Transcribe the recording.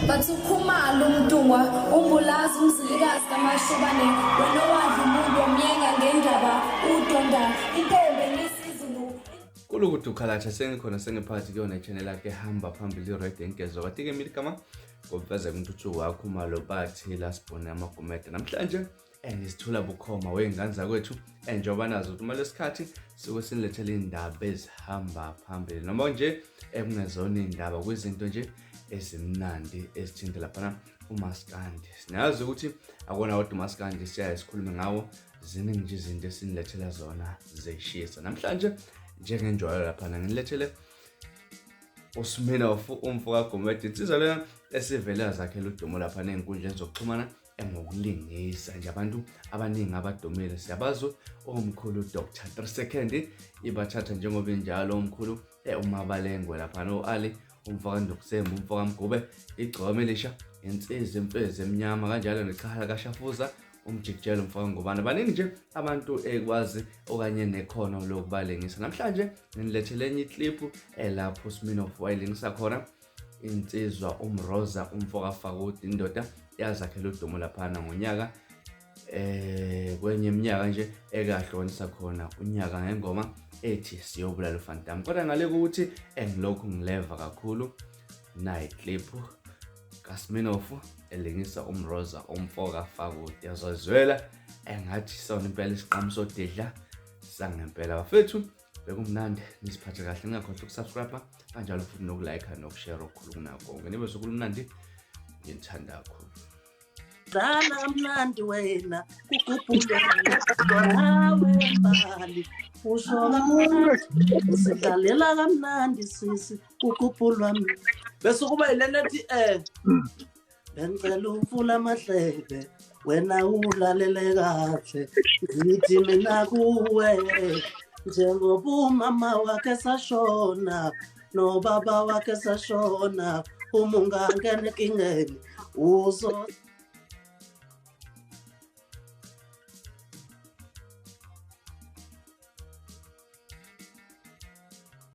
Bathi uKhumalo uMntungwa uMbulazi uMzilikazi kaMashobane wena owadla umuntu wamyenga ngendaba udonda intombi enesiZulu. Kulukuthi ukhalatsha sengikhona sengiphakathi kuyona i-channel yakhe ehamba phambili i-Red Ngezo kati-ke mina igama ngomfezeka uNtuthuko waKhumalo bathi la sibhone amagumede namhlanje ngizithula bukhoma wey'ngane zakwethu njengoba nazo ukuthi uma lesikhathi suke sinilethela iy'ndaba ezihamba phambili noma nje ekungezona iy'ndaba kwizinto nje ezimnandi ezithinta laphana umaskandi. Sinazi ukuthi akona kodwa umaskandi siyaye sikhulume ngawo, ziningi nje izinto esinilethela zona zishisa. Namhlanje njengenjwayelo laphana nginilethele uSminoff umfo kaGumede, insizwa lena esivele yazakhela udumo laphana ey'nkundleni zokuxhumana engokulingisa nje abantu abaningi abadumile siyabazi omkhulu Dr 3 second ibathatha njengoba injalo omkhulu uMabalengwe laphana u-Ali umfaka Ndokusembu umfaka Mgube igcokama elisha insizwa imfezi emnyama kanjalo nechahala kaShafuza umjikijelo umfaka Ngubane. Baningi nje abantu ekwazi okanye nekhono lokubalingisa. Namhlanje nginilethele enye iclip elapho uSminoff wayelingisa khona insizwa uMroza umfo kaFakude, indoda yazakhela udumo laphana ngonyaka kwenye iminyaka nje ekahlukanisa khona unyaka ngengoma ethi siyobulala uFantam. Kodwa ngale ukuthi engilokhu ngileva kakhulu nayi clip kaSminoff elingisa uMroza umfo kaFakude, yazozwela engathi sona impela isiqhamu sodidla sangempela. Bafethu, bekumnandi, nisiphathe kahle, ningakhohlwa ukusubscribe kanjalo futhi nokulike nokushare okukhulu kunakho konke. Nibe suku olumnandi, nginithanda kakhulu. Dlala kamnandi wena kugubhulwa nawe mbali usho kamnandi usidlalela kamnandi sisi kugubhulwa mina bese kuba yilena ethi bengicela uvula amadlebe wena ulalele kahle ngithi mina kuwe njengoba umama wakhe sashona nobaba wakhe sashona uma ungangena enkingeni uzo